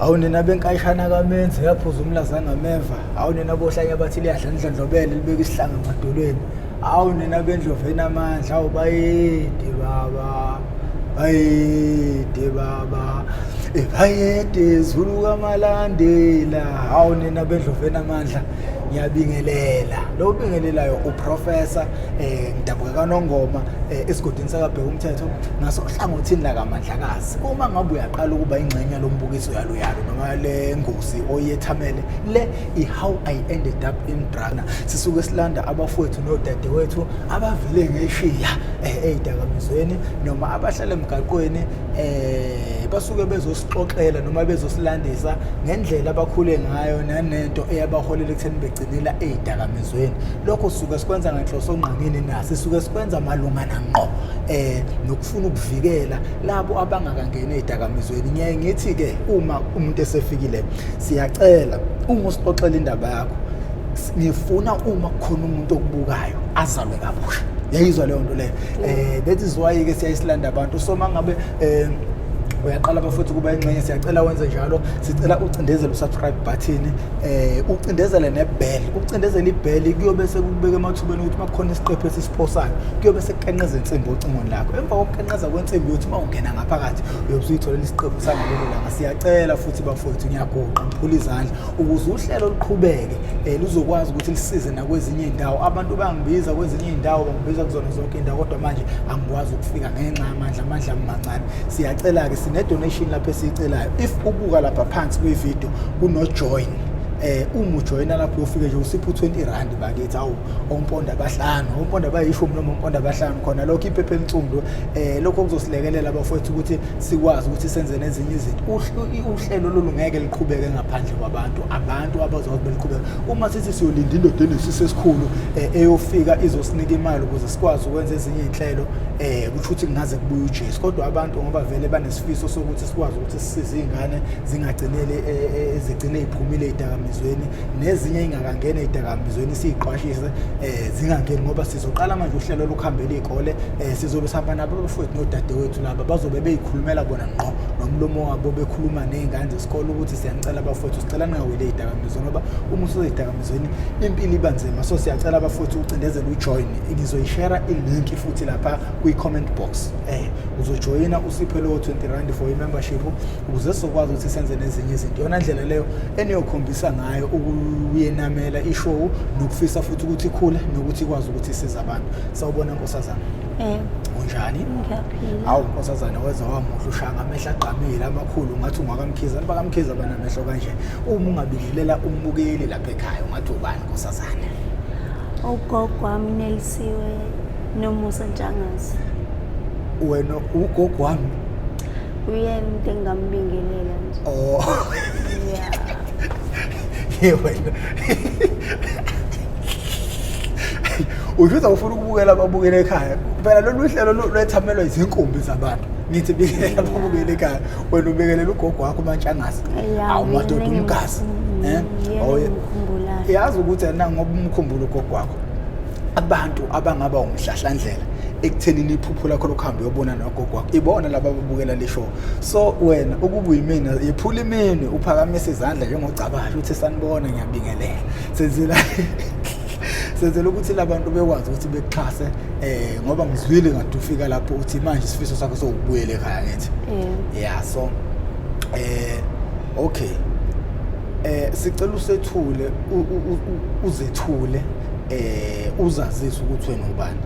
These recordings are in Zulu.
Awu nina benkayishana kaMenzi yaphuza umlaza ngameva. Awu nina bohlanya bathi liyadla ndlondlobele libeka isihlanga emadolweni. Awu nina bendlovu enamandla, awu bayede baba. Bayede baba. Bayede Zulu kaMalandela. Awu nina bendlovu enamandla. Ngiyabingelela. Lo ubingelelayo uProfessor ngidabuka kaNongoma esigodini sakaBheka umthetho ngasohlangothini lakaMandlakazi. Uma ngabe uyaqala ukuba ingxenye yalombukiso yalo noma le ngosi oyethamele le i-How I Ended Up in Drana, sisuke silanda abafowethu nodadewethu abavele ngeshiya ey'dakamizweni noma abahlala emgaqweni, basuke bezosixoxela noma bezosilandisa ngendlela abakhule ngayo nanento eyabaholela ekutheni begcinela ey'dakamizweni. Lokho sisuke sikwenza ngenhloso ngqangini na sisuke sikwenza malungana ngqo nokufuna ukuvikela labo abangakangeni ey'dakamizweni. Ngiyaye ngithi-ke uma umuntu esefikile, siyacela uma usixoxela indaba yakho, ngifuna uma kukhona umuntu okubukayo azalwe kabusha. Yayizwa leyo nto leyo. That is why-ke siyayisilanda abantu. So uma ngabe uyaqala bafowethu kuba ingxenye, siyacela wenze njalo. Sicela ucindezele u-subscribe button, ucindezele ne-bell. Ukucindezela i-bell kuyobe sekukubeka emathubeni ukuthi uma kukhona isiqephu esisiphosayo kuyobe sekukenqeza insimbi ocingweni lakho. Emva kokukenqeza kwensimbi, uyothi uma ungena ngaphakathi uyobe usuyitholela isiqephu sangalelo langa. Siyacela futhi bafowethu, ngiyaguqa ngiphula izandla ukuze uhlelo luqhubeke, luzokwazi ukuthi lisize nakwezinye iy'ndawo. Abantu bangibiza kwezinye iy'ndawo, bangibiza kuzona zonke iy'ndawo, kodwa manje angikwazi ukufika ngenxa yamandla, amandla ami mancane. Siyacela-ke, sine-donation lapho esiyicelayo. If ubuka lapha phansi kwividiyo kuno-join, uma ujoyina lapho uyofike nje usiphe u-20 rand bakithi. Awu, ompondo abahlanu, ompondo abayishumi noma ompondo abahlanu khona lokho, iphepha elinsundu, lokho kuzosilekelela abafowethu ukuthi sikwazi ukuthi senze nezinye izinto. Uhlelo lolu ngeke liqhubeke ngaphandle kwabantu, abantu abazokwazi beliqhubeka. Uma sithi siyolinda indoda enesisu esikhulu eyofika izosinika imali ukuze sikwazi ukwenza ezinye iy'nhlelo, kusho ukuthi kungaze kubuye uJesu. Kodwa abantu ngoba vele banesifiso sokuthi sikwazi ukuthi sisize iy'ngane zingagcineli zigcine y'phumile ey'dakamizweni, nezinye ey'ngakangeni ey'dakamizweni siyiqwashise zingangeni, ngoba sizoqala manje uhlelo lokuhambela iy'kole. Sizobe sihamba nabo abafowethu nodadewethu laba, bazobe beyikhulumela bona ngqo nomlomo wabo, bekhuluma ney'ngane zesikole ukuthi siyanicela abafowethu, sicela ningaweli ey'dakamizweni, ngoba uma usuzey'dakamizweni impilo iba nzima. So siyacela abafowethu ucindezele ujoin. Ngizoyishera ilinki futhi lapha kwi-comment box. Uzojoyina usiphe lowo 20 rand for i-membership ukuze sizokwazi ukuthi senze nezinye izinto. Iyona ndlela leyo eniyokhombisa ngayo ukuyenamela ishow nokufisa futhi ukuthi ikhule nokuthi ikwazi ukuthi isize abantu. Sawubona nkosazana. Unjani? Ngiyaphila. Hawu nkosazana, wenza wamuhle, ushaya ngamehlo agqamile amakhulu, ungathi ungwakamkhize. Abantu bakamkhize abanamehlo kanje. Uma ungabingelela umbukeli lapha ekhaya, ungathi ubani nkosazana? Ugogo wami Nelisiwe Nomusa Ntshangase. Wena ugogo wami? Uyena umuntu engingambingelela nje. Oh. Yeah. Ye wena. Usho ukuthi awufuna ukubukela ababukela ekhaya. Phela lolu hlelo lwethamelwa izinkumbi zabantu. Ngithi bikelela ababukela ekhaya. Wena ubekelela ugogo wakho uMantshangase. Yeah, Awu madoda, uyena umgazi. Eh? Uyena Awu, engimkhumbulayo. Yazi ukuthi yena ngoba umkhumbula ugogo wakho. Abantu abangaba umhlahlandlela ekuthenini iphupho lakho lokuhamba uyobona nogogo wakho, ibona laba ababukela le show. So wena ukuba uyimina, yephula iminwe uphakamise izandla njengogcabashe uthi sanibona, ngiyabingelela. Senzela ukuthi labantu bekwazi ukuthi bekuxhase, ngoba ngizwile ngathi ufika lapho uthi manje isifiso sakho sokubuyela ekhaya, ngithi. Yeah. Yeah, so okay, sicela usethule, uzethule, uzazise ukuthi wena ubani,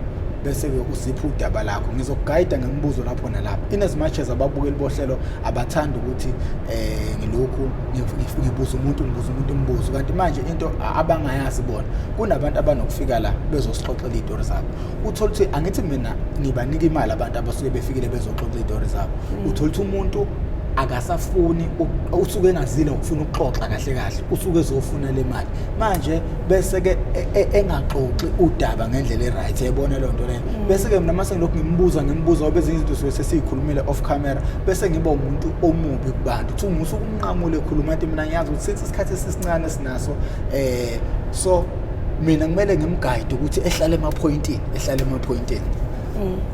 bese ke usipha udaba lakho. Ngizokugayida ngemibuzo lapho nalapho, in as much as ababukeli bohlelo abathanda ukuthi ngilokhu ngibuza umuntu, ngibuza umuntu imibuzo, kanti manje into abangayazi bona, kunabantu abanokufika la bezosixoxela iy'tori zabo. Uthola ukuthi angithi mina ngibanika imali abantu abasuke befikile bezoxoxa iy'tori zabo. Uthola ukuthi umuntu akasafuni, usuke engazile ukufuna ukuxoxa kahle kahle, usuke ezofuna le mali manje, bese-ke engaxoxi udaba ngendlela e-right. Yayibona leyo nto leyo. Bese-ke mina mase ngilokhu ngimbuza, ngimbuza, ngoba ezinye izinto suke sesiyikhulumile off camera, bese ngiba umuntu omubi kubantu, kuthiwa umusuke umnqamule ekhuluma. Kanti mina ngiyazi ukuthi since isikhathi esisincane sinaso, so mina kumele ngimgayide ukuthi ehlale emaphoyintini, ehlale emaphoyintini.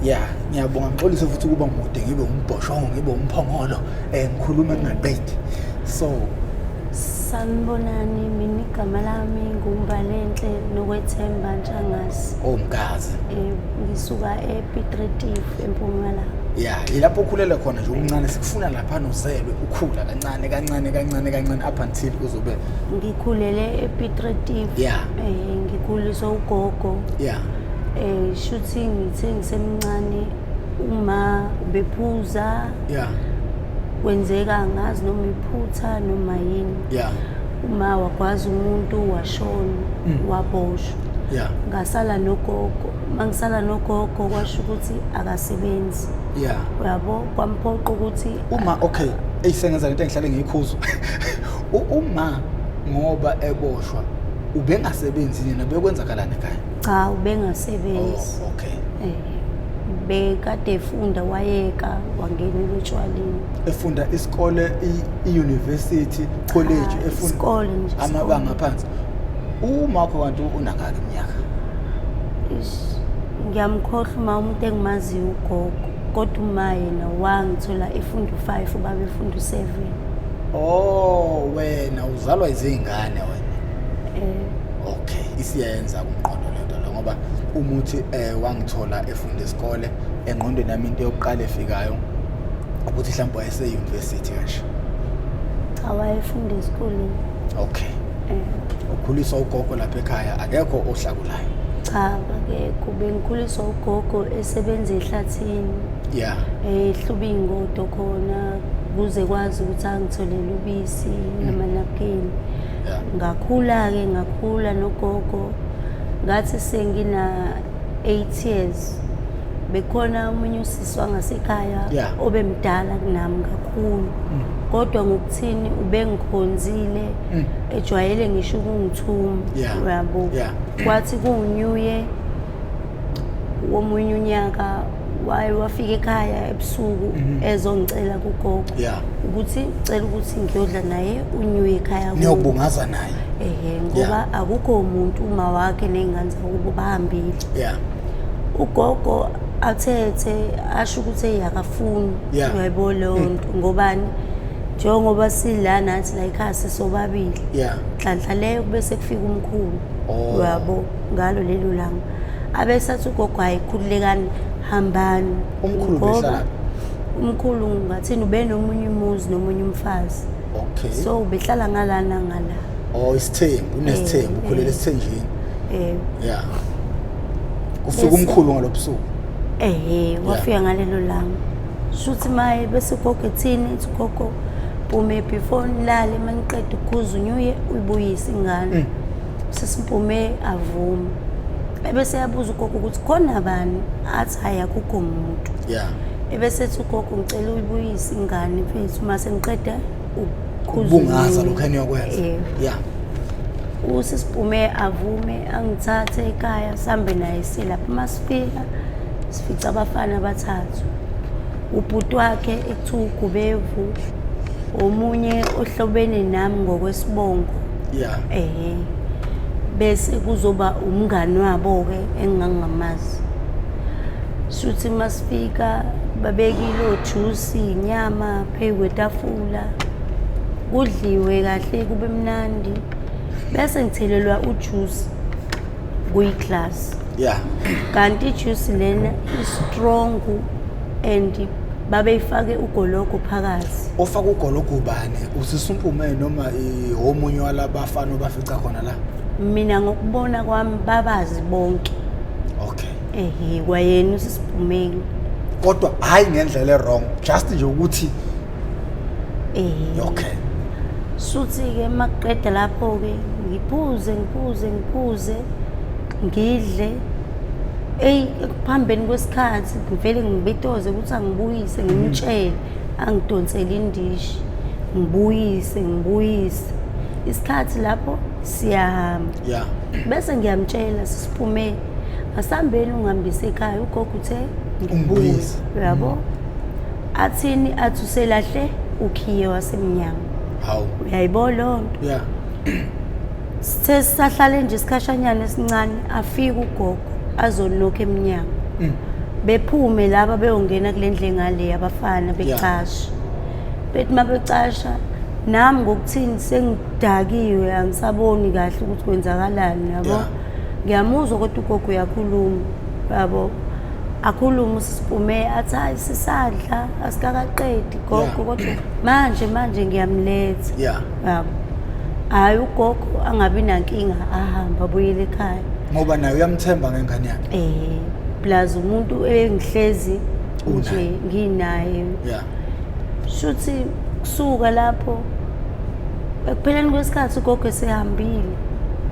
Ya, ngiyabonga. Ngixolise futhi ukuba mude, ngibe umbhoshongo, ngibe umphongolo, ngikhulume ngingaqedi. So Sanibonani, mina igama lami nguMbalenhle Nokwethemba Ntshangase. Oh, mgazi. Ngisuka ePiet Retief eMpumalanga. Ya, yilapho ukhulele khona nje umncane, sikufuna lapha nozelwe ukhula kancane kancane kancane kancane up until uzobe. Ngikhulele ePiet Retief. Ngikhuliswa ugogo. Shuthi ngithe ngisemncane uma bephuza. Kwenzeka angazi noma iphutha noma yini. Uma wagwaza umuntu washona, waboshwa. Ngasala nogogo. Mangisala nogogo kwasho ukuthi akasebenzi. Uyabo, kwamphoqa ukuthi uma okay, eyisengenza lento engihlale ngiyikhuza. Uma ngoba eboshwa ubengasebenzi yena, bekwenzakalani ekhaya? Cha, ubengasebenzi. Oh, okay. Bekade efunda wayeka wangena etshwaleni. Efunda isikole i-university college, efunda isikole nje, amabanga aphansi. Uma wakho kanti unangaki iminyaka? Ngiyamkhohlwa uma umuntu engimaziyo ugogo, kodwa uma yena wangithola efunda u5, ubaba efunda u7. Oh, wena uzalwa izingane wena. Okay, isiyenza kumqondo lento lo, ngoba umuthi wangithola efunda isikole, engqondweni yami into yokuqala efikayo ukuthi mhlawumbe wayese university kanje. Cha, wayefunda esikoleni. Okay. Ukhuliswa ugogo lapha ekhaya, akekho ohlakulayo? Cha, akekho. Bengikhuliswa ugogo esebenza ehlathini. Ehluba ingodo khona kuze kwazi ukuthi angitholele ubisi namanapkini. Ngakhula ke, ngakhula nogogo. Ngathi sengina 8 years bekhona omunye usisi wangasekhaya obemdala kunami kakhulu. Kodwa ngokuthini ubengikhonzile, ejwayele ngisho ukungithuma, uyabo. Kwathi kuNew Year womunye unyaka waye wafika ekhaya ebusuku ezongicela kugogo ukuthi ucela ukuthi ngiyodla naye uNew Year ekhaya kubo. Niyobungaza naye. Ehe, ngoba akukho umuntu, uma wakhe nezingane zakubo bahambile. Ugogo athethe asho ukuthi hey akafuni. Uyayibona leyo nto, ngobani njengoba sila nathi la ekhaya sisobabili. Nhlanhla leyo bese kufika umkhulu. Uyabo, ngalo lelo langa. Abesathi ugogo hayi khululekani hambani. Umkhulu Ngoba ubehlala? Umkhulu ngathini ube nomunye umuzi nomunye umfazi. So ubehlala ngalana ngala. Oh, isithembu, unesithembu, ukhulele esithenjini. Kufika umkhulu ngalobusuku. Wafika ngalelo langa. Shuthi maye bese ugogo ethini, ethi ugogo Mpume before nilale maniqeda ukukhuza unyuye uyibuyise ingane. Sisimphume avume. Ebese yabuza ugogo ukuthi khona bani, athi hayi akukho umuntu. Ebese ethi ugogo ngicela uyibuyise ingane mfethu uma seniqeda ukukhuza Ubungaza unyuye. lokho eniyokwenza. Usisimphume avume angithathe ekhaya sambe naye silapha. Uma sifika sifica abafana abathathu. Ubhuti wakhe ekuthiwa uGubevu, omunye ohlobene nami ngokwesibongo. Bese kuzoba umngani wabo ke engangamazi. Shuthi masifika babekile ojuice, inyama phezu kwetafula. Kudliwe kahle kube mnandi. Bese ngithelelwa ujuice kuyiglass. Kanti ijuice lena i-strong and babeyifake ugologo phakathi. Ofaka ugologo ubani? Usisumpume noma omunye walabafana obafica khona la? Mina ngokubona kwami babazi bonke. Kwayena usisiphumeni. Kodwa hayi ngendlela e-wrong, just nje ukuthi Suthi ke makuqeda lapho ke ngiphuze ngiphuze ngiphuze ngidle. Ey, ekuhambeni kwesikhathi ngivele ngibitoze ukuthi angibuyise ngimtshele angidonsele indishi ngibuyise ngibuyise. Isikhathi lapho siyahamba. Bese ngiyamtshela sisiphume asambeni ungihambise ekhaya ugogo uthe Ungibuyise. Uyabo? Athini athi uselahle ukhiye wasemnyango. Hawu. Uyayibona leyo nto? Sithe sisahlale nje isikhashanyana esincane afike ugogo azonokha emnyango. Bephume laba beyongena kule ndlu engale abafana becasha. Bethi mabecasha Nami ngokuthini sengidakiwe, angisaboni kahle ukuthi kwenzakalani, yabo. Ngiyamuzwa kodwa ugogo uyakhuluma, yabo. Akhuluma uSipume athi hayi sisadla asikakaqedi gogo, kodwa manje ngiyamletha. Yabo. Hayi ugogo angabi nankinga, ahamba abuyele ekhaya. Ngoba naye uyamthemba ngengane yakhe. Plus umuntu engihlezi nje nginaye. Shuthi kusuka lapho ekupheleni kwesikhathi ugogo esehambile,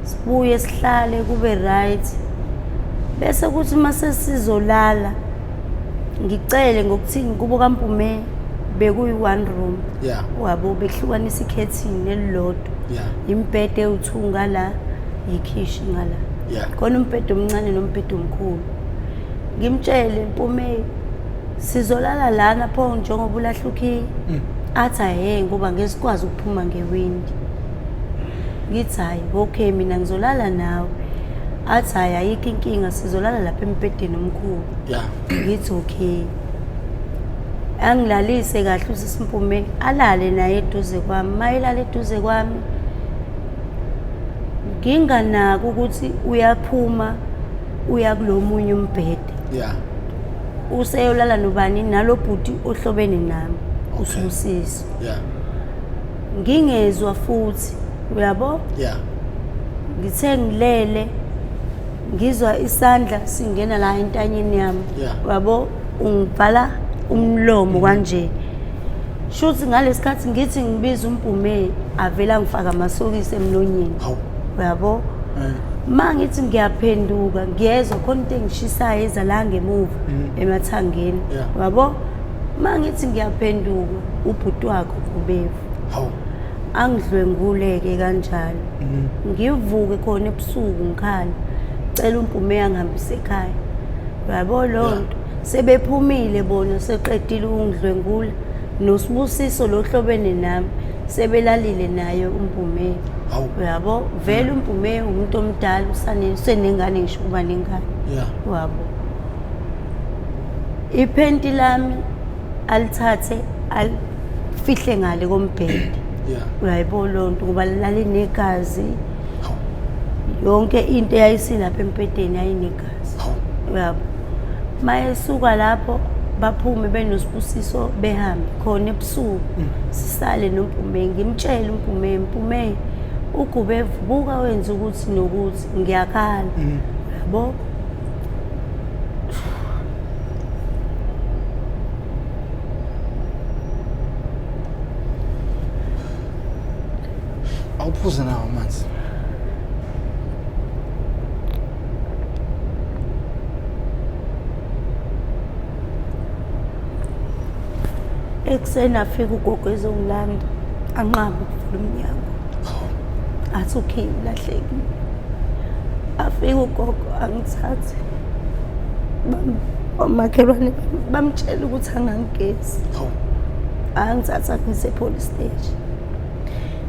sibuye sihlale kube right. Bese kuthi mase sizolala ngicele ngokuthini kubo kaMpume bekuyi one room. Wabo behlukanisa ikhethini elilodwa. Imbhede ewu2 ngala, ikhishi ngala. Khona umbhede omncane nombhede omkhulu. Ngimtshele Mpume sizolala lana pho njengoba ulahla ukhiye. Athi hhe ngoba ngeke sikwazi ukuphuma ngewindi. Ngithi hayi okay mina ngizolala nawe. Athi hayi ayikho inkinga sizolala lapha embhedeni omkhulu. Ngithi okay. Angilalise kahle uSisimpume alale naye eduze kwami. Mayelala eduze kwami nginganaki ukuthi uyaphuma uya kulomunye umbhede. Useyolala nobani nalobhuti ohlobene nami uSibusiso. Ngingezwa futhi, uyabo? Ngithe ngilele ngizwa isandla singena la entanyeni yami. Uyabo, ungivala umlomo kanje. Shuthi ngalesikhathi ngithi ngibiza uMpume avela ngifaka amasokisi emlonyeni. Uyabo? Mangithi ngiyaphenduka ngiyezwa khona into engishisayo eza la ngemuva emathangeni. Uyabo? Mangithi ngiyaphenduka ubhuti wakhe uGubevu. Angidlwenguleke kanjalo. Ngivuke khona ebusuku ngikhala. Cela uMpume angihambise ekhaya. Uyabo lonto sebephumile bona seqedile ukungidlwengula noSibusiso lohlobene nami sebelalile naye uMpume. Uyabo vele uMpume umuntu omdala usenengane ngisho kuba nengane. Uyabo. Iphenti lami alithathe alifihle ngale kombhede. Uyayibona lonto ngoba lalinegazi. Yonke into eyayisilapha empedeni yayinegazi. Uyabo. Mayesuka lapho baphume benoSibusiso behambe khona ebusuku. Sisale noMpume ngimtshele uMpume, Mpume uGubevu buka wenza ukuthi nokuthi ngiyakhala. Yabo. Awuphuze nawo amanzi. Ekuseni afika ugogo ezongilanda, anqabe ukuvula umnyango. Athi okay ulahlekile. Afika ugogo angithathe. Omakhelwane bamtshela ukuthi angangigezi. Angithatha ngise police station.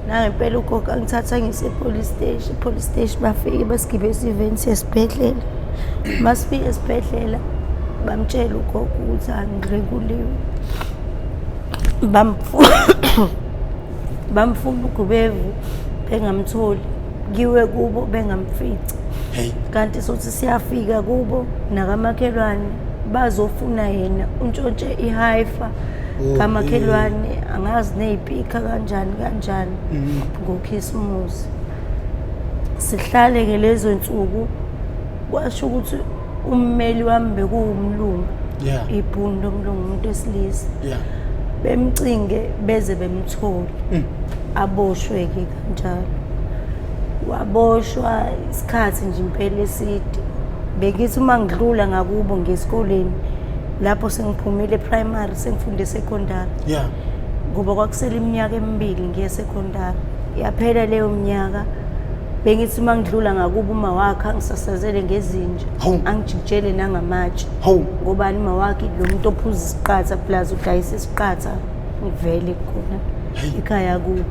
Nangempela ugogo angithatha ngise police station. Police station bafike basigibeza event esibhedlela. Masifika esibhedlela bamtshela ugogo ukuthi angidlwenguliwe. Bamfuna uGubevu bengamtholi, kiwe kubo bengamfici. Kanti sothi siyafika kubo nakamakhelwane bazofuna yena untshontshe ihaifa kamakhelwane, angazi nezipika kanjani kanjani ngoKhisimusi. Sihlale ke lezo nsuku kwasho ukuthi ummeli wami bekuwumlungu, ibhunu lomlungu, umuntu wesilisa. Bemcinge beze bemthole, aboshwe ke kanjalo. Waboshwa isikhathi nje impela eside. Bengithi uma ngidlula ngakubo ngesikoleni lapho sengiphumile primary sengifunde secondary. Ngoba kwakusele iminyaka emibili ngiye secondary. Yaphela leyo minyaka bengithi uma ngidlula ngakubo uma wakhe angisasazele ngezinja, angijikijele nangamatshe. Ngobani uma wakhe lo muntu ophuza isiqatha plus udayisa isiqatha ngivele khona ekhaya kubo.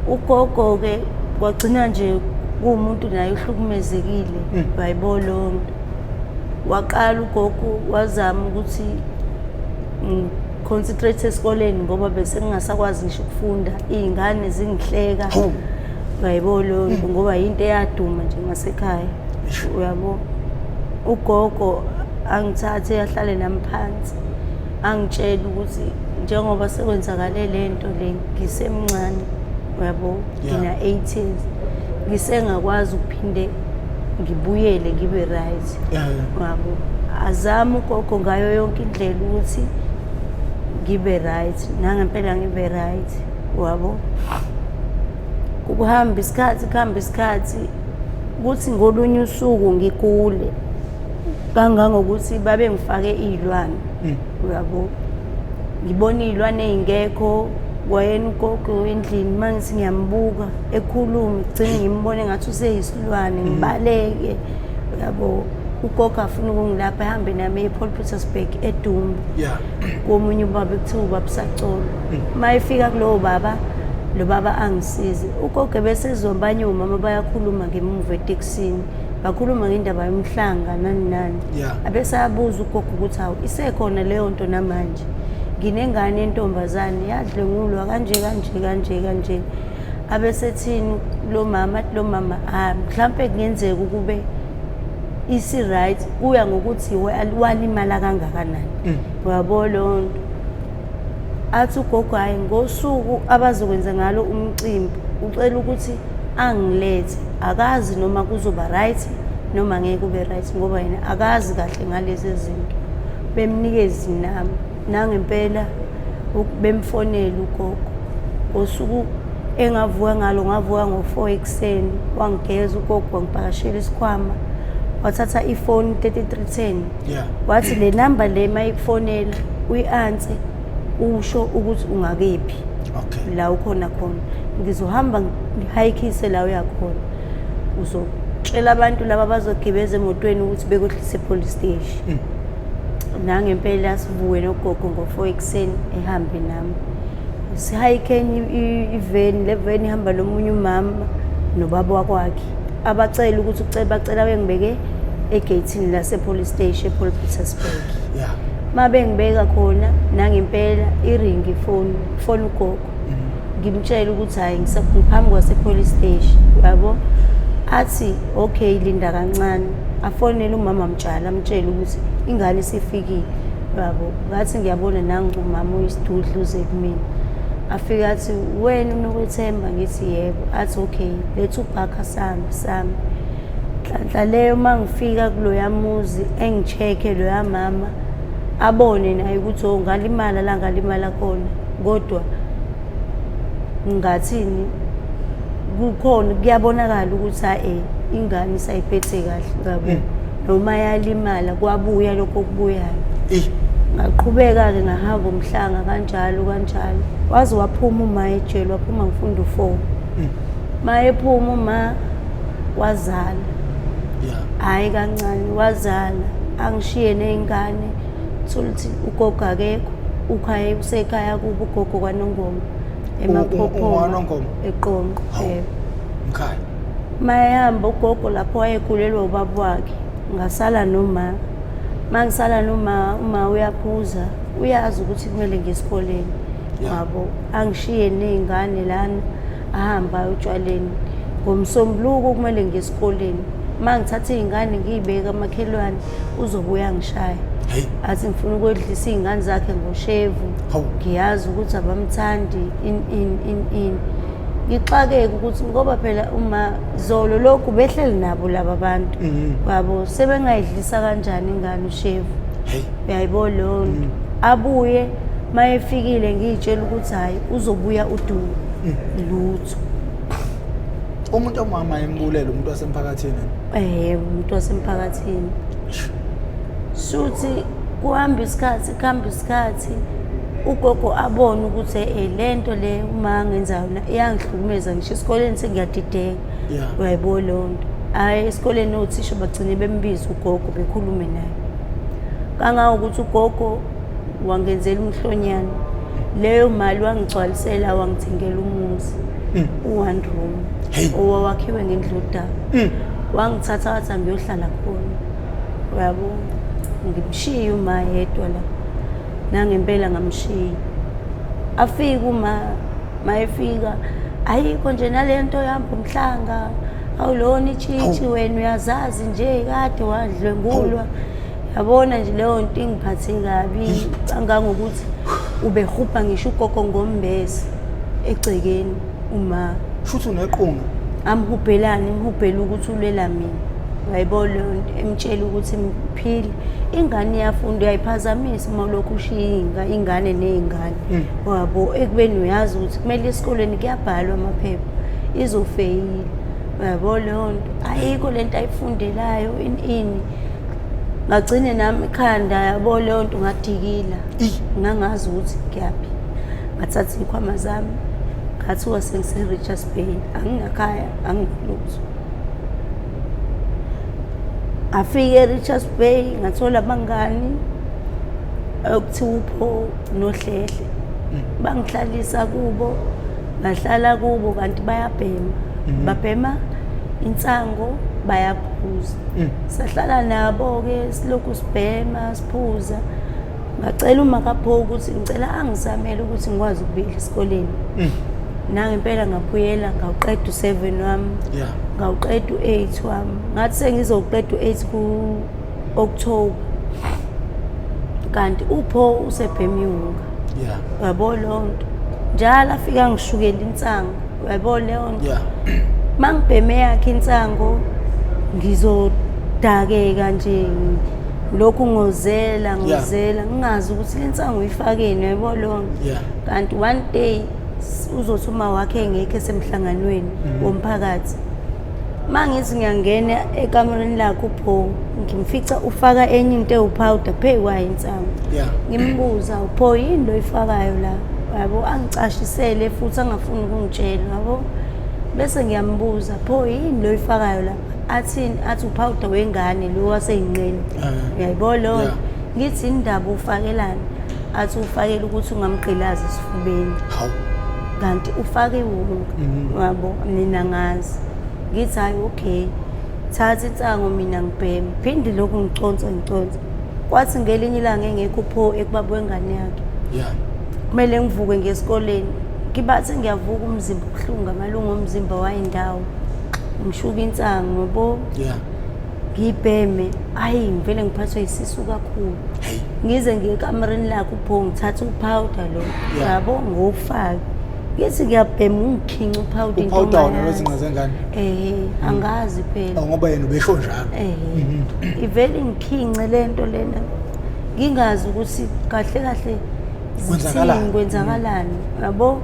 Ugogo ke kwagcina nje kuwumuntu naye uhlukumezekile, uyayibona lonto. Waqala ugogo wazama ukuthi Ngi-concentrate esikoleni ngoba bese ngingasakwazi ngisho ukufunda, iy'ngane zingihleka. Uyayibona leyo nto, ngoba yinto eyaduma nje ngasekhaya. Uyabo, ugogo angithathe ahlale nami phansi, angitshele ukuthi njengoba sekwenzakale le nto le ngisemncane, uyabo, ngina 8 years, ngisengakwazi ukuphinde ngibuyele ngibe right. Uyabo, azama ugogo ngayo yonke indlela ukuthi ngibe right, nangempela ngibe right. Uyabo, kuhamba isikhathi, kuhamba isikhathi, kuthi ngolunye usuku ngigule kangangokuthi babengifake iy'lwane. Uyabo, ngibona iy'lwane ey'ngekho, kwayena ugogo endlini, uma ngithi ngiyambuka ekhuluma, gcine ngimbone ngathi useyisilwane, ngibaleke. Uyabo, ugogo afuna ukungilapha, ehambe nami ePaul Petersburg eDumbe. Komunye ubaba ekuthiwa ubaba Sacolo. Uma efika kulowo baba, lo baba angisize. Ugogo bese abanye omama bayakhuluma ngemuva etekisini, bakhuluma ngendaba yomhlanga nani nani. Abese abuza ugogo ukuthi hawu, isekhona leyo nto namanje? Nginengane yentombazane yadlwengulwa kanje kanje kanje kanje. Abesethini lo mama, athi lo mama, ah, mhlampe kungenzeka ukube isi-right, kuya ngokuthi walimala kangakanani. Uyabo leyo nto. Athi ugogo hhayi, ngosuku abazokwenza ngalo umcimbi ucela ukuthi angilethe, akazi noma kuzoba right noma ngeke kube right, ngoba yena akazi kahle ngalezi zinto. Bemnikeze nami nangempela, bemfonela ugogo ngosuku engavuka ngalo, ngavuka ngo-4 ekuseni, wangigeza ugogo, wangipakashela isikhwama, wathatha ifoni 3310. Wathi le namba le mayikufonela uyi-answer, usho ukuthi ungakephi. La ukhona khona, ngizohamba ngihayikise la uyakhona, uzotshela abantu laba abazogibeza emotweni ukuthi bekwehlise e-police station. Nangempela sivuke nogogo ngo-4 ekuseni, ehambe nami, sihayikhe enye iveni, le veni ihamba nomunye umama nobaba wakwakhe, abacela ukuthi ucela, bacela bengibeke egeyithini lase-police station ePaul Petersburg. Ma bengibeka khona, nangempela iringi ifoni, ifoni ugogo, ngimtshela ukuthi hhayi, ngiphambi kwase-police station. Uyabo, athi okay, linda kancane, afonele umama Mtshali, amtshele ukuthi ingane isifikile. Uyabo, ngathi ngiyabona nangu umama uyisidudla uze kumina, afike athi wena unokwethemba, ngithi yebo, athi okay, letha ubhakha sami sami. Nhlanhla leyo, uma ngifika kuloya muzi, engi-check-e loya mama, abone naye ukuthi oh, ngalimala la ngalimala khona, kodwa ngathini, kukhona kuyabonakala ukuthi ha-e, ingane isayiphethe kahle yabo, noma yalimala kwabuya lokho okubuyayo. Ngaqhubeka-ke ngahamba umhlanga kanjalo kanjalo, waze waphuma uma ejele, waphuma ngifunda u-four. Ma ephuma uma wazala, hhayi kancane, wazala, angishiye ney'ngane, thola ukuthi ugogo akekho, ukhaya usekhaya kubo ugogo kwaNongoma, eMaphophoma. UngowaNongoma? EQonqo. Hawu. Yebo. Mkhaya. Mayehamba ugogo lapho wayekhulelwa ubaba wakhe, ngasala noma. Ma ngisala noma, uma uyaphuza, uyazi ukuthi kumele ngiye esikoleni. Yabo, angishiye ney'ngane lana, ahamba aye otshwaleni. Ngomsombuluko kumele ngiye esikoleni, ma ngithatha iy'ngane ngiy'beke amakhelwane, uzobuya angishaya. Athi ngifuna ukwedlisa iy'ngane zakhe ngoshevu. Ngiyazi ukuthi abamthandi, in in in in. Ngixakeke ukuthi ngoba phela uma zolo lokhu behleli nabo laba bantu, yabo, sebengayidlisa kanjani ingane ushevu? Uyayibona leyo nto. Abuye, uma efikile ngiyitshela ukuthi hhayi, uzobuya udumo, lutho. Umuntu omama embulela umuntu wasemphakathini? Umuntu wasemphakathini. Shuthi kuhamba isikhathi, kuhamba isikhathi, ugogo abone ukuthi le nto le uma ngenza yona iyangihlukumeza, ngisho esikoleni sengiyadideka. Uyayibona leyo nto. Hhayi, esikoleni othisha bagcine bembiza ugogo, bekhulume naye, kangangokuthi ugogo wangenzela umhlonyane, leyo mali wangigcwalisela, wangithengela umuzi, u-one room owawakhiwe ngendlu yodaka. Wangithatha wathi angiyohlala khona. Uyabo, ngimshiye uma yedwa la. Nangempela ngamshiya. Afika uma mayefika, ayikho nje nalento yahamba umhlanga, awulona itshitshi wena uyazazi nje kade wadlwengulwa. Yabona nje leyo nto ingiphathe kabi kangangokuthi ubehupha ngisho ugogo ngombese egcekeni uma Shuthi unequnga. Amhubhelani, imhubhela ukuthi ulwela mina. Uyayibona leyo nto, emtshela ukuthi mphile. Ingane iyafunda, uyayiphazamisa uma ulokhu ushiya ingane ney'ngane. Wabo ekubeni uyazi ukuthi kumele esikoleni kuyabhalwa amaphepha, izofeyila. Uyabo leyo nto, ayikho lento ayifundelayo ini. Ngagcine nami ikhanda, yabo leyo nto, ngadikila. Ngangazi ukuthi ngiyaphi. Ngathatha iy'khwama zami, ngathiwa sengise-Richards Bay, anginakhaya, anginalutho. Ngafika e-Richards Bay, ngathola abangani okuthiwa uPho noHlehle. Bangihlalisa kubo, ngahlala kubo kanti bayabhema. Babhema insango, bayaphuza. Sahlala nabo-ke silokhu sibhema, siphuza. Ngacela uMakapho ukuthi ngicela angizamele ukuthi ngikwazi ukubuyela esikoleni. Nangempela ngabuyela, ngawuqeda u-7 wami. Ngawuqeda u-8 wami. Ngathi sengizoqeda u-8 ku-October. Kanti uPho usebhema iwunga. Uyabo leyo nto. Njalo afika ngishukela insango. Uyabo leyo nto. Mangibheme yakhe insango ngizodakeka nje, lokhu ngozela ngozela, ngingazi ukuthi lensango uyifakeni, uyabo leyo nto. Kanti one day uzothi uma wakhe engekho esemhlanganweni womphakathi, mangithi ngiyangena ekamereni lakhe uPho, ngimfica ufaka enye into ewupowder phezu kwayo insango. Ngimbuza, uPho yini lo oyifakayo la? Yabo, angicashisele futhi angafuni ukungitshela, yabo. Bese ngiyambuza, Pho yini lo oyifakayo la? Athini? Athi upowder wengane lo waseyinqeni. Uyayibona leyo nto? Ngithi indaba ufakelani? Athi ufakela ukuthi ungamgqilazi esifubeni. Kanti ufake iwunga. Yabo, mina ngazi. Ngithi hayi okay. Thatha insango mina ngibheme. Phinde lokhu ngiconsa ngiconsa. Kwathi ngelinye ilanga engekho uPho ekubaba wengane yakhe. Kumele ngivuke ngesikoleni. Ngibathe ngiyavuka umzimba ubuhlungu, amalungu omzimba wayindawo. Ngishuka insango yabo. Ngibheme, ayi ngivele ngiphathwe isisu kakhulu. Ngize ngiye ekamereni lakhe uPho, ngithatha upowder lo. Yabo, ngowufake. Ngithi ngiyabhema ungikhinca upowder into Upowder wona ongayazi. wezinqa zengane? Angazi phela. Ngoba yena ubesho njalo. Ivele ngikhince lento lena. Ngingazi ukuthi kahle kahle Kwenzakalani? Kwenzakalani, yabo?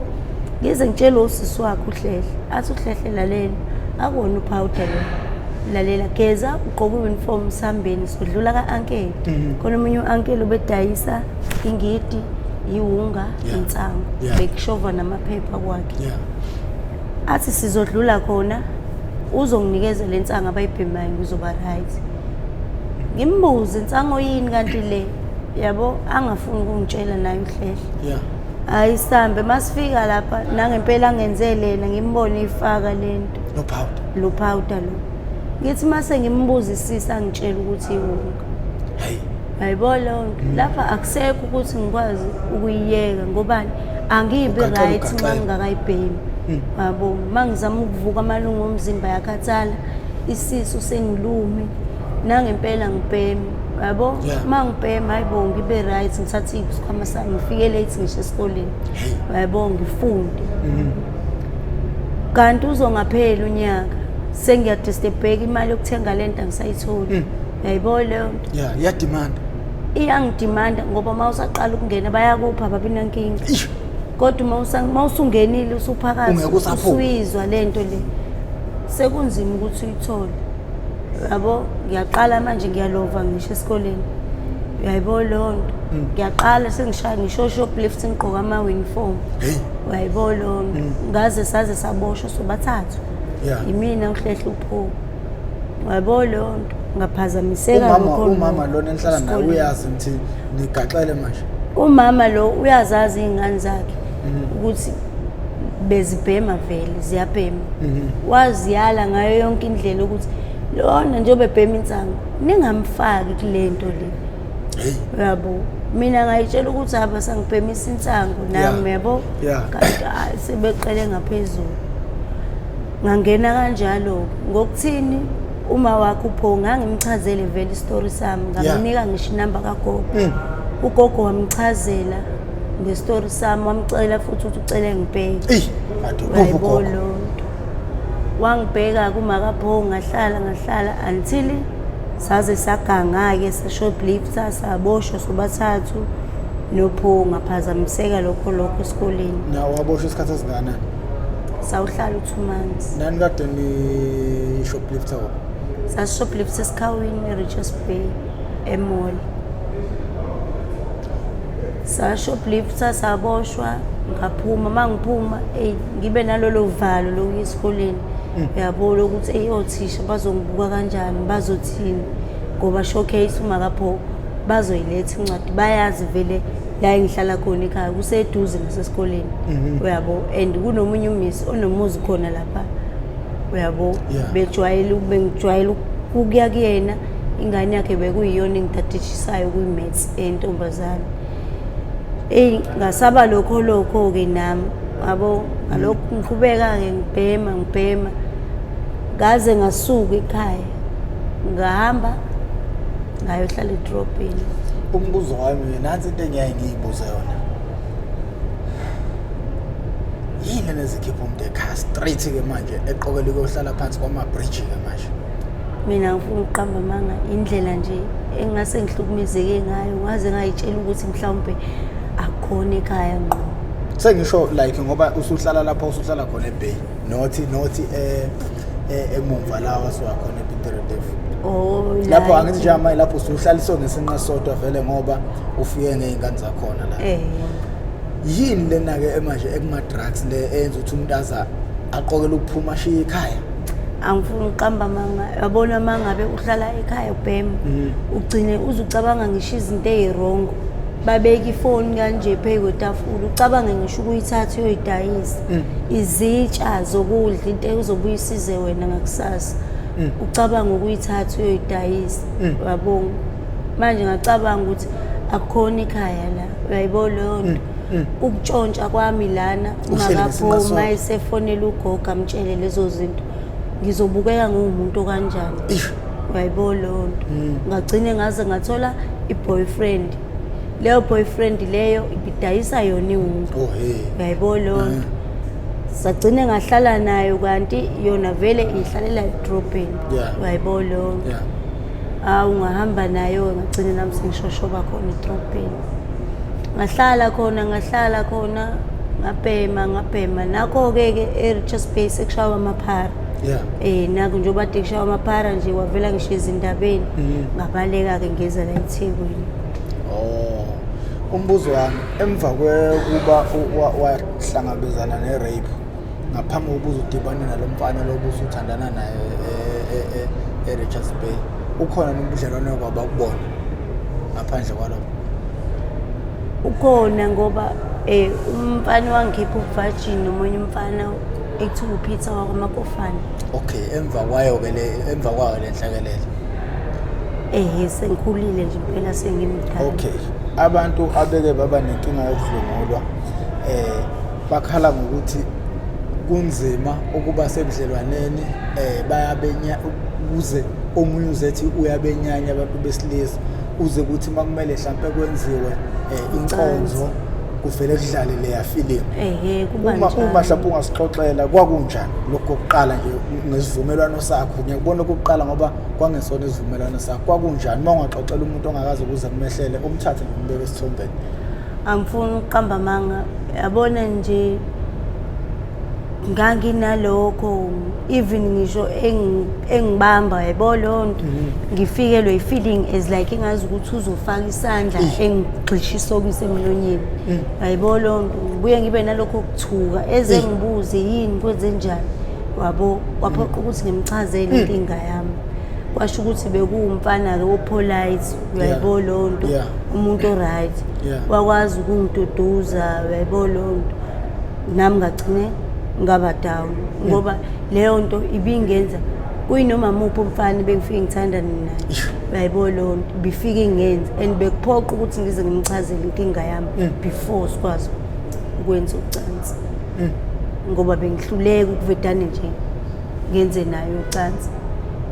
Ngize ngitshele usisi wakhe uHlehle. Athi uHlehle lalela, akuwona upowder lo. Lalela, geza ugqoke uniform sihambeni sodlula ka-uncle. Khona omunye u-uncle ubedayisa ingidi, iwunga, insango. Bekushova namaphepha kwakhe. Athi sizodlula khona, uzonginikeza le nsango abayibhemayo, ngizoba right. Ngimbuze insango yini kanti le, yabo, angafuni ukungitshela naye uHlehle. Hayi sihambe, masifika lapha nangempela angenzelena ngimbone ifaka lento. Lo powder. Lo powder lo. Ngithi mase ngimbuzisisa angitshela ukuthi iwunga. Hey. Hayibo leyo nto. Lapha akusekho ukuthi ngikwazi ukuyiyeka ngobani angibi right uma ngingakayibhemi. Yabo, mangizama ukuvuka amalungu omzimba yakhathala, isisu sengilume. Nangempela ngibheme. Yabo, mangibhema hayibo ngibe right, ngithathe isikhwama sami ngifike late ngisho esikoleni. Yabo, ngifunde. Kanti uzongapheli unyaka sengiyadisturbeka imali yokuthenga lento angisayitholi. Uyayibona leyo nto? Yeah, iyademand. Iyangidemanda ngoba uma usaqala ukungena bayakupha babinankinga. Kodwa uma usungenile usuphakathi usuyizwa lento le, sekunzima ukuthi uyithole. Yabo, ngiyaqala manje ngiyalova ngisho esikoleni. Uyayibona leyo nto? Ngiyaqala sengishaya ngisho shoplift ngigqoka ama uniform. Uyayibona leyo nto? Ngaze saze saboshwa sobathathu. Imina uHlehle uPho. Uyayibona leyo nto? Ngaphazamiseka lokho. Umama lona enhlala naye uyazi ukuthi nigaxele manje. Umama lo uyazazi izingane zakhe ukuthi bezibhema vele, ziyabhema. Waziyala ngayo yonke indlela ukuthi lona njengoba ebhema insango ningamfaki kule nto le. Uyabo, Mina ngayitshela ukuthi haba sangibhemisa insangu nami, yabo, kanti sebeqele ngaphezulu. Ngangena kanjalo ngokuthini uma wakhe upho, ngangimchazele vele isitori sami, ngamnika ngisho inamba kagogo. Ugogo wamchazela ngestori sami, wamcela futhi ukuthi ucele ngibheke. Madoda. Wangibheka kumakapho, ngahlala until saze saganga-ke, sashoplifter, saboshwa sobathathu nopho, ngaphazamiseka lokho esikoleni. Na waboshwa isikhathi esingakanani? Sawuhlala u-2 months. Nani kade ni-shoplifter? Sasishoplifter esikhawini e-Richards Bay e-mall. Sashoplifter, saboshwa, ngaphuma. Uma ngiphuma ngibe nalolo valo lokuya esikoleni, uyabo, lokuthi eyi othisha bazongibuka kanjani, bazothini, ngoba showcase umakapho bazoyiletha incwadi, bayazi vele la engihlala khona ekhaya kuseduze nasesikoleni, uyabo. And kunomunye umisi onomuzi khona lapha, uyabo, bejwayele bengijwayele ukuya kuyena. Ingane yakhe bekuyiyona engidadishisayo kwi-maths entombazane. Eyi ngasaba lokho-ke nami, yabo, ngalokhu ngiqhubeka-ke ngibhema ngaze ngasuka ekhaya, ngahamba ngayohlala edrobheni. Umbuzo wami, nansi into engiyaye ngiyibuze yona, yini nezikhipha umuntu ekhaya straight-ke manje eqokela ukuyohlala phansi kwamabhriji-ke manje? Mina ngifuna ukuqamba amanga, indlela nje engase ngihlukumezeke ngayo, ngaze ngayitshela ukuthi mhlawumbe akukhona ekhaya ngqo. Sengisho like ngoba usuhlala lapho usuhlala khona eBay, not emumva la wasuka khona ePiet Retief. Oh, lapho angithi nje manje lapho usuhlaliswe ngesinqa sodwa vele ngoba ufike ngey'ngane zakhona la. Yini lena-ke manje ekuma-drugs le eyenza ukuthi umuntu aza aqokele ukuphuma ashiye ekhaya? Angifuni ukuqamba amanga, yabona uma ngabe uhlala ekhaya ubhema, ugcine uzucabanga ngisho izinto ey'rongo. Babeka ifoni kanje phezu kwetafula, ucabange ngisho ukuyithatha uyoyidayisa. Izitsha zokudla, into ezobuye isize wena ngakusasa, ucabanga ukuyithatha uyoyidayisa, uyabonga. Manje ngacabanga ukuthi akukhona ekhaya la, uyayibona leyo nto. Ukutshontsha kwami lana umakapho uma esefonela ugogo amtshele lezo zinto, ngizobukeka nguwumuntu okanjani, uyayibona leyo nto. Ngagcine ngaze ngathola i-boyfriend. Leyo boyfriend leyo ibidayisa yona iwunga, uyayibona leyo nto. Sagcine ngahlala nayo, kanti yona vele ihlalela edrobheni, uyayibona leyo nto. Hawu ngahamba nayo, ngagcine nami sengishoshoba khona edrobheni. Ngahlala khona, ngabhema. Nakho-ke e-Richards Bay sekushawa amaphara. Naku njengoba kade kushawa amaphara nje, wavela ngisho ezindabeni. Ngabaleka-ke ngeza la eThekwini. Oh, umbuzo wami, emva kwekuba wahlangabezana ne-rape, ngaphambi kokuba udibane nalo mfana lo obusuthandana naye e-Richards Bay, ukhona nobudlelwane kwabakubona ngaphandle kwalokho? Ukhona, ngoba umfana wangikhipha ubu-virgin nomunye umfana ekuthiwa uPeter wakwaMakofane. Okay, emva kwayo-ke le, emva kwayo le nhlekelele. Sengikhulile nje impela, sengimdala. Okay, abantu abeke baba nenkinga yokudlwengulwa bakhala ngokuthi kunzima ukuba sebudlelwaneni, bayabenya ukuze omunye uzethi uyabenyanya abantu besilisa, uze kuthi makumele mhlampe kwenziwe inkonzo kuvele kudlale leya feeling. Kuba Uma mhlawumbe ungasixoxela kwakunjani lokho kokuqala nje ngesivumelwano sakho? Ngiyakubona okokuqala ngoba kwangesona isivumelwano sakho, kwakunjani uma ungaxoxela umuntu ongakaze ukuze kumehlele, umthathe nje umbeke esithombeni? Angifuni ukuqamba amanga, yabona nje nganginalokho even ngisho engibamba, yabo leyo nto, ngifikelwe i-feeling as like engazi ukuthi uzofaka isandla engigxisha isokisi emlonyeni, yabo leyo nto. Ngibuye ngibe nalokho kuthuka, eze ngibuze yini kwenze njani, wabo. Kwaphoqa ukuthi ngimchazele inkinga yami, kwasho ukuthi bekuwumfana-ke o-polite, uyayibona leyo nto, umuntu o-right, wakwazi ukungiduduza, uyayibona leyo nto. Nami ngagcine ngaba down, ngoba leyo nto ibingenza Kuyinoma muphi umfana bengifike ngithandane naye, uyayibona leyo nto, bifike ingenzi and bekuphoqa ukuthi ngize ngimchazele inkinga yami before sikwazi ukwenza ucansi, ngoba bengihluleka ukuvedane nje ngenze naye ucansi,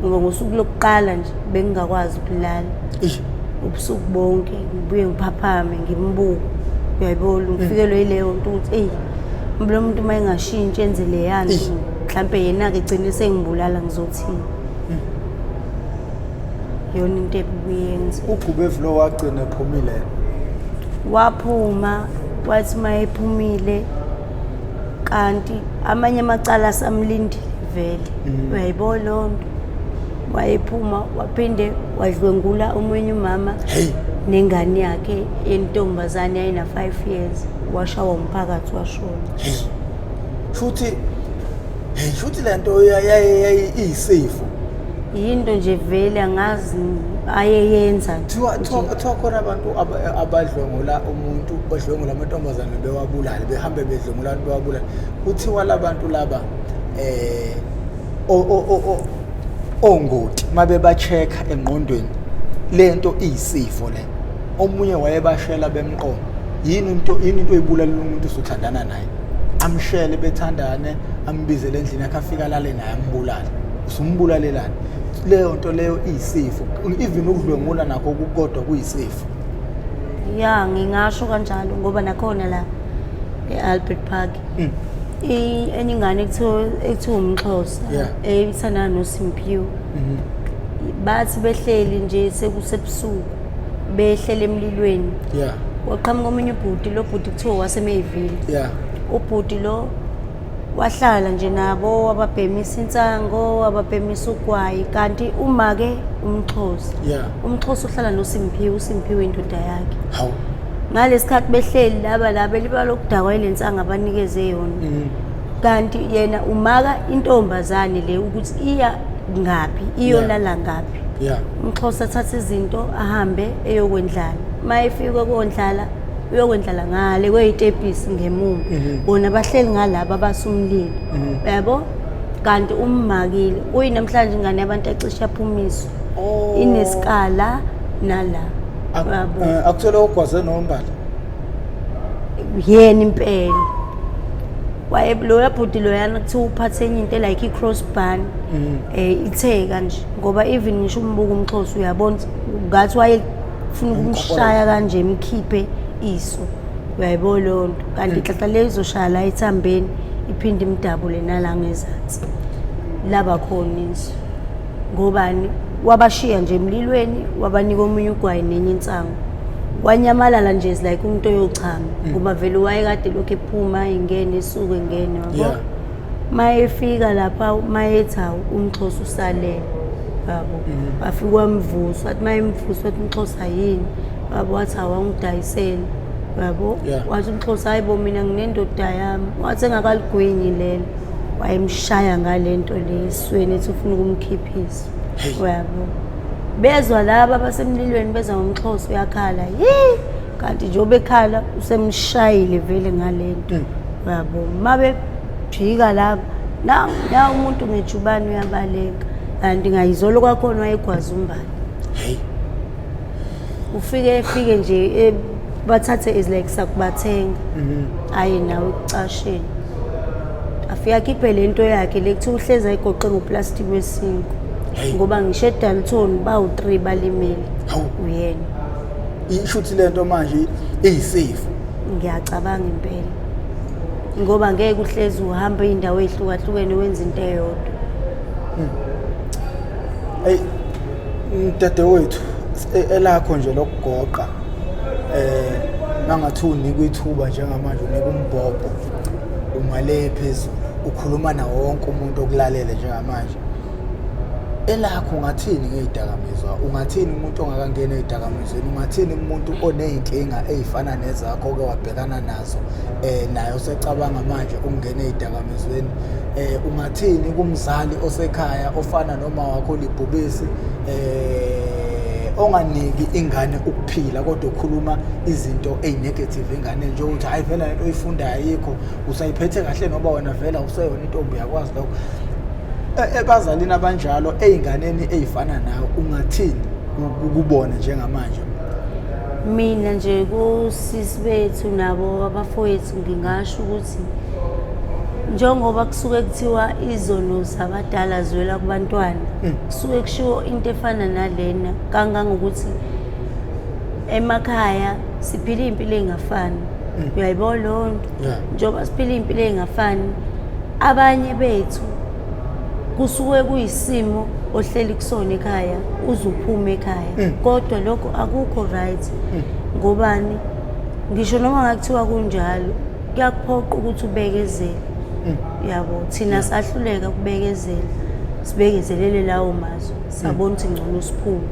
ngoba ngosuku lokuqala nje bengingakwazi ukulala ubusuku bonke, ngibuye ngiphaphame ngimbuke, uyayibona, ngifikelwe yileyo nto ukuthi eyi, lo muntu uma engashintshi enze leya nto, mhlampe yena-ke egcine sengibulala, ngizothini? Yona into ebuyenza. Ugqubevu lo wagcina ephumile? Waphuma, wathi uma ephumile kanti amanye amacala asamlindile vele, uyayibona leyo nto. Wayephuma waphinde wadlwengula omunye umama nengane yakhe yentombazane yayina-5 years, washawa umphakathi washona. Shuthi hey, shuthi lento iyisifo. Yinto nje vele angazi ayeyenza. Kuthiwa khona abantu abadlwengula umuntu, odlwengula amantombazane bewabulale, behambe bedlwengula abantu bewabulale. Kuthiwa labantu laba ongoti mabe-check engqondweni, lento iyisifo le. Omunye wayebashela bemqomo. Yini into oyibulalela umuntu usuthandana naye? Amshele bethandane, ambizele endlini yakhe, afika alale naye, ambulale. Usumbulalelani? Leyo nto leyo iyisifo. Even ukudlwengula nakho kukodwa kuyisifo. Ya, ngingasho kanjalo, ngoba nakhona la e-Albert Park enye ingane ekuthiwa umXhosa ethandana noSimphiwe, bathi behleli nje sekusebusuku, behlele emlilweni, waqhamuka omunye ubhuti. Lo bhuti kuthiwa waseMayville. Ubhuti lo wahlala nje nabo, wababhemisa insango, wababhemisa ugwayi, kanti uma-ke umXhosa, umXhosa uhlala noSimphiwe, uSimphiwe indoda yakhe. Ngalesikhathi behleli laba la belibala lokudakwa ile nsango abanikeze yona, kanti yena umaka intombazane le ukuthi iya ngaphi, iyolala ngaphi. UmXhosa athatha izinto ahambe eyokwendlala. Uma efika kondlala, uyokwendlala ngale kwey'tepisi ngemuva, bona bahleli ngalaba abasumlilo, uyabo, kanti ummakile. Kuyinamhlanje ingane yabantu acishe yaphumiswa, inesikala nala, uyabo. Akuthole ogwaze nombala Yena impela waye loya bhuti loyana, kuthiwa uphathe enye into like i-cross bar, itheka nje, ngoba even ngisho umbuko umXhosa uyabona ukuthi ngathi wayefuna ukumshaya kanje emkhiphe iso, uyayibona leyo nto. Kanti inhlanhla leyo izoshaya la ethambeni, iphinde imdabule nala ngezansi, laba khona iso. Ngobani? Wabashiya nje emlilweni, wabanika omunye ugwayi nenye insango, wanyamalala nje, is like umuntu oyochama, ngoba vele wayekade lokhu ephuma ingene, esuke engene, yabo. Ma efika lapha, mayethi hawu, umXhosa usalele, yabo. Wafika wamvusa, wathi ma emvusa, wathi umXhosa yini, yabo, wathi hawu, angidayisele, yabo. Wathi umXhosa, hayi bo, mina nginendoda yami. Wathi engakaligwinyi lelo, wayemshaya ngale nto le esweni, ethi ufuna ukumkhiphisa, uyabo. Bezwa laba abasemlilweni, beza ngomXhosa uyakhala, yi, kanti njengoba ekhala usemshayile vele ngale nto, uyabo. Mabe jika laba na na umuntu ngejubane uyabaleka, kanti ngayizolo kwakhona wayegwaza umbali. Ufike efike nje bathathe is like sakubathenga, aye nawe ekucasheni, afike akhiphe le nto yakhe le kuthiwa uhlezi ayigoqe ngoplastic wesinkwa, ngoba ngisho eDalton bawu-3 balimele. Uyena. Ishuthi lento manje iyisifo. Ngiyacabanga impela, ngoba ngeke uhlezi uhambe iy'ndawo ey'hlukahlukene wenza into eyodwa. Hey dadewethu, elakho nje lokugoqa, mangathi unikwa ithuba njengamanje, unika umbhobho, umale phezulu, ukhuluma nawo wonke umuntu okulalele njengamanje, elakho ungathini ngey'dakamizwa? Ungathini umuntu ongakangeni ey'dakamizweni? Ungathini umuntu oney'nkinga ey'fana nezakho oke wabhekana nazo, naye osecabanga manje ukungena ey'dakamizweni? Ungathini kumzali osekhaya ofana noma wakho libhubesi, onganiki ingane ukuphila kodwa ukhuluma izinto ey'negative enganeni, njengokuthi hayi vele lento oyifundayo ayikho, usayiphethe kahle noba wena vele awuseyona intombi, uyakwazi lokho? Ebazalini abanjalo, ey'nganeni ey'fana nawe, ungathini kubona njengamanje? Mina nje kosisi bethu nabo abafowethu ngingasho ukuthi njengoba kusuke kuthiwa izono zabadala ziwela kubantwana, kusuke kushiwo into efana nalena, kangangokuthi emakhaya siphila iy'mpilo ey'ngafani. Uyayibona leyo nto? Njengoba siphila iy'mpilo ey'ngafani, abanye bethu kusuke kuyisimo ohleli kusona ekhaya, uze uphume ekhaya, kodwa lokho akukho right. Ngobani? Ngisho noma ngakuthiwa kunjalo, kuyakuphoqa ukuthi ubekezele. Yabo, thina sahluleka ukubekezela, sibekezelele lawo mazwi, sabona ukuthi ngcono siphume,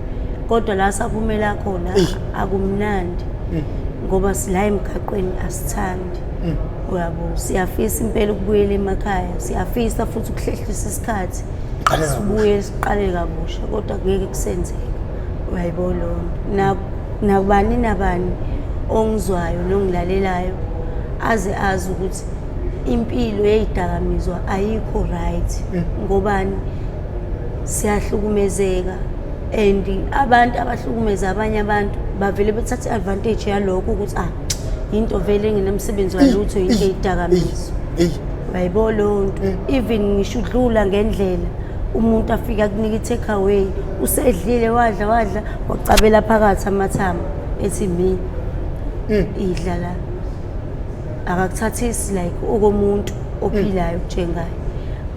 kodwa la saphumela khona akumnandi, ngoba sila emgaqweni asithandi. Uyabo, siyafisa impela ukubuyela emakhaya, siyafisa futhi ukuhlehlisa isikhathi, Uqale kabusha. Sibuye siqale kabusha, kodwa ngeke kusenzeka. Uyayibona leyo nto? Nakubani nabani ongizwayo nongilalelayo aze azi ukuthi impilo yeyidakamizwa ayikho right. Ngobani? Siyahlukumezeka, and abantu abahlukumeza abanye abantu bavele bethathe i-advantage yalokho ukuthi ah, into vele engenamsebenzi walutho, into eyidakamizwa. Uyayibona leyo nto? Even ngisho udlula ngendlela, umuntu afike akunika i-take away, usedlile, wadla wadla, wacabela phakathi amathambo, ethi mi idla la, akakuthathisi like okomuntu ophilayo njengaye.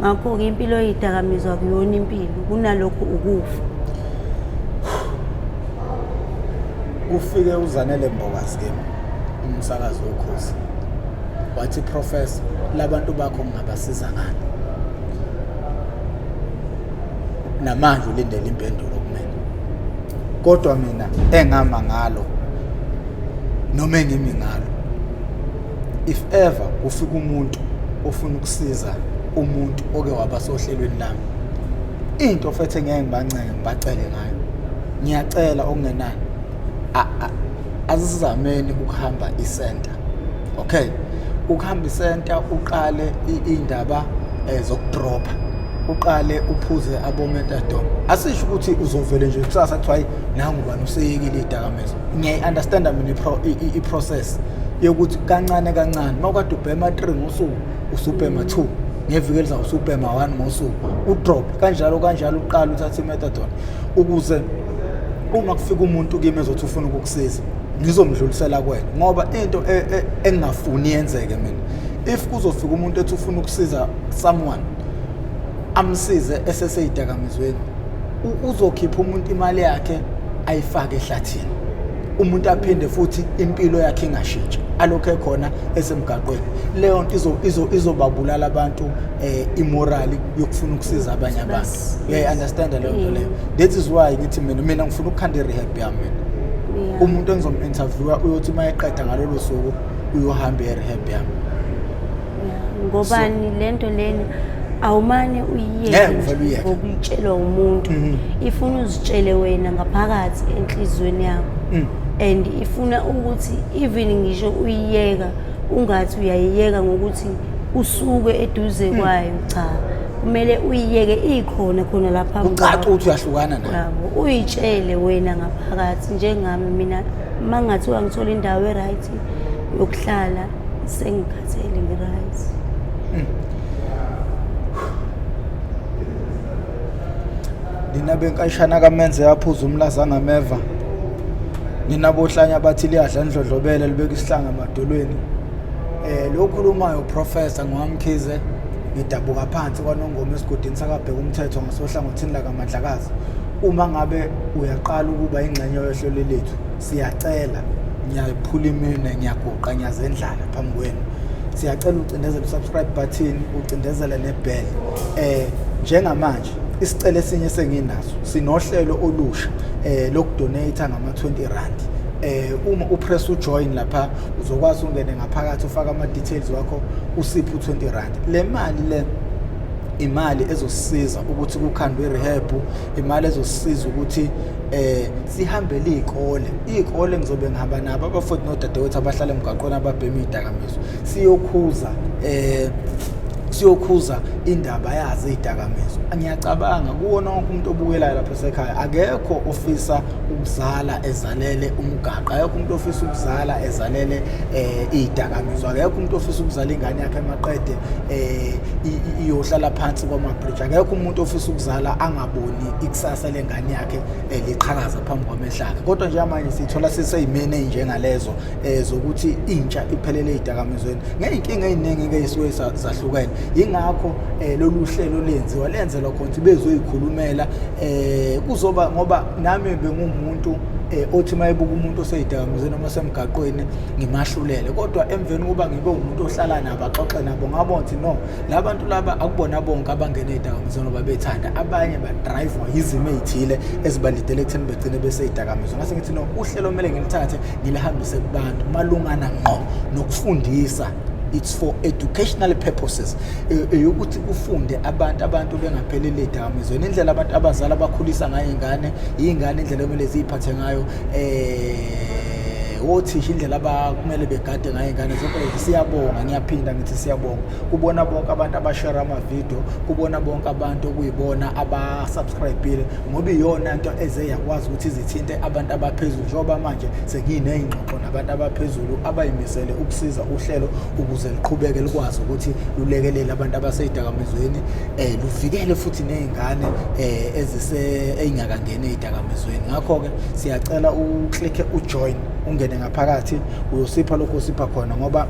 Ngakho-ke impilo eyidakamizwa akuyona impilo, kunalokho ukufa. Kufike uZanele Mbokazi kimi, umsakazi wokhozi, wathi, "Professor, labantu bakho ngingabasiza ngani?" Namanje ulindele impendulo kumina, kodwa mina engama ngalo noma engimi ngalo, if ever kufika umuntu ofuna ukusiza umuntu oke waba sohlelweni lami, into fethe ngeke ngibancenge, ngibacele ngayo, ngiyacela okungenani asizameni ukuhamba i-center. Okay, ukuhamba i-center, uqale indaba zokudropha, uqale uphuze abo-methadone. Asisho ukuthi uzovele nje kusasa kuthiwa hayi, nangu ubani useyekile iy'dakamizwa. Ngiyayi-understanda mina i-process yokuthi kancane kancane, uma ukade ubhema 3 ngosuku, usubhema 2 ngeviki elizayo, usubhema 1 ngosuku, udrop kanjalo kanjalo, uqale uthathe i-methadone, ukuze uma kufika umuntu kimi ezothi ufuna ukukusiza, ngizomdlulisela kuwena. Ngoba into engingafuni yenzeke mina, if kuzofika umuntu ethi ufuna ukusiza someone, amsize eseseyidakamizweni, uzokhipha umuntu imali yakhe ayifake ehlathini, umuntu aphinde futhi impilo yakhe ingashintshi, alokhu ekhona esemgaqweni. Leyo nto izobabulala abantu imorali yokufuna ukusiza abanye abantu. Uyayi-understanda leyo nto leyo? That is why ngithi mina ngifuna ukukhanda i-rehab yami mina. Umuntu engizom-interviewa uyothi uma eqeda ngalolo suku, uyohamba e-rehab yami. Yeah, ngobani lento lena awumane uyiyeke Ngeke nje uvele uyiyeke. Ngokutshelwa umuntu. Ifuna uzitshele wena ngaphakathi enhliziyweni yakho, and ifuna ukuthi even ngisho uyiyeka, ungathi uyayiyeka ngokuthi usuke eduze kwayo. Cha, kumele uyiyeke ikhona khona lapha Kucace kwakho. Ukuthi uyahlukana nayo. Yabo, uyitshele wena ngaphakathi. Njengami mina, uma ngathiwa ngithola indawo e-right yokuhlala, sengikhathele, ngi-right. Nina benkashana kaMenze yaphuza umlaza ngameva, nina bohlanya bathi liyadla ndlodlobele libeka isihlanga emadolweni. Lo khulumayo professor ngoMkhize, ngidabuka phansi kwaNongoma esigodini sakaBheka umthetho ngasohlangothini lakaMandlakazi. Uma ngabe uyaqala ukuba ingxenye yohlelo lethu, siyacela, ngiyaphula iminwe, ngiyaguqa, ngiyazendlala phambi kwenu, siyacela ucindezele u-subscribe button, ucindezele ne-bell. Njengamanje isicelo esinye senginaso, sinohlelo olusha lokudonate ngama-20 rand. Uma upress ujoin lapha, uzokwazi ungene ngaphakathi, ufake ama-details wakho, usiphe u-20 rand. Le mali le imali ezosisiza ukuthi kukhandwe i-rehab, imali ezosisiza ukuthi sihambele iy'kole. Iy'kole ngizobe ngihamba nabo abafowethu nodadewethu abahlala emgaqweni ababhema iy'dakamizwa, siyokhuza. Siyokhuza indaba yazo izidakamizwa. Ngiyacabanga kuwona wonke umuntu obukelayo lapha esekhaya, akekho ofisa ukuzala ezalele umgaqo, akekho umuntu ofisa ukuzala ezalele izidakamizwa, akekho umuntu ofisa ukuzala ingane yakhe emaqede iyohlala phansi kwama-bridge, akekho umuntu ofisa ukuzala angaboni ikusasa lengane yakhe liqhakaza phambi kwamehlo akhe. Kodwa njengamanje sithola siseyimene ey'njengalezo zokuthi intsha iphelele ey'dakamizweni ngey'nkinga ey'ningi-ke ey'suke zahlukene. Yingakho lolu hlelo lenziwa, lenzelwa khona ukuthi bezoyikhulumela. Kuzoba ngoba nami bengumuntu othi uma ebuka umuntu osey'dakamizweni noma osemgaqweni ngimahlulele, kodwa emveni kokuba ngibe umuntu ohlala nabo axoxe nabo, ngabona ukuthi no, la bantu laba akubona bonke abangena ey'dakamizweni ngoba bethanda, abanye badrayivwa yizimo ey'thile ezibalidele ekutheni begcine besey'dakamizwa. Ngase ngithi no, uhlelo kumele ngilithathe ngilihambise kubantu malungana ngqo nokufundisa. It's for educational purposes, eyokuthi kufunde abantu bengaphelele ey'dakamizweni, indlela abantu abazali abakhulisa ngayo iy'ngane, iy'ngane indlela ekumele ziy'phathe ngayo, othisha indlela abakumele begade ngayo iy'ngane zonke lezi. Siyabonga, ngiyaphinda ngithi siyabonga kubona bonke abantu abashare amavidiyo, kubona bonke abantu okuyibona abasubscribe-ile, ngoba iyona nto eze yakwazi ukuthi izithinte abantu abaphezulu, njengoba manje senginey'ngxoxo nabantu abaphezulu abayimisele ukusiza uhlelo ukuze liqhubeke likwazi ukuthi lulekelele abantu abasey'dakamizweni, luvikele futhi ney'ngane ey'ngakangeni ey'dakamizweni. Ngakho-ke siyacela uklikhe ujoin, ungene ngaphakathi, uyosipha lokho osipha khona, ngoba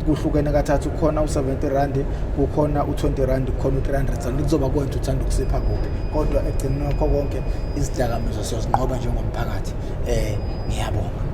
kuhlukene kathathu, kukhona u-70 rand, kukhona u-20 rand, kukhona u-300 rand. Kuzoba kwenza uthanda ukusipha kuphi, kodwa ekugcineni kwakho konke izidakamizwa siyozinqoba njengomphakathi. Ngiyabonga.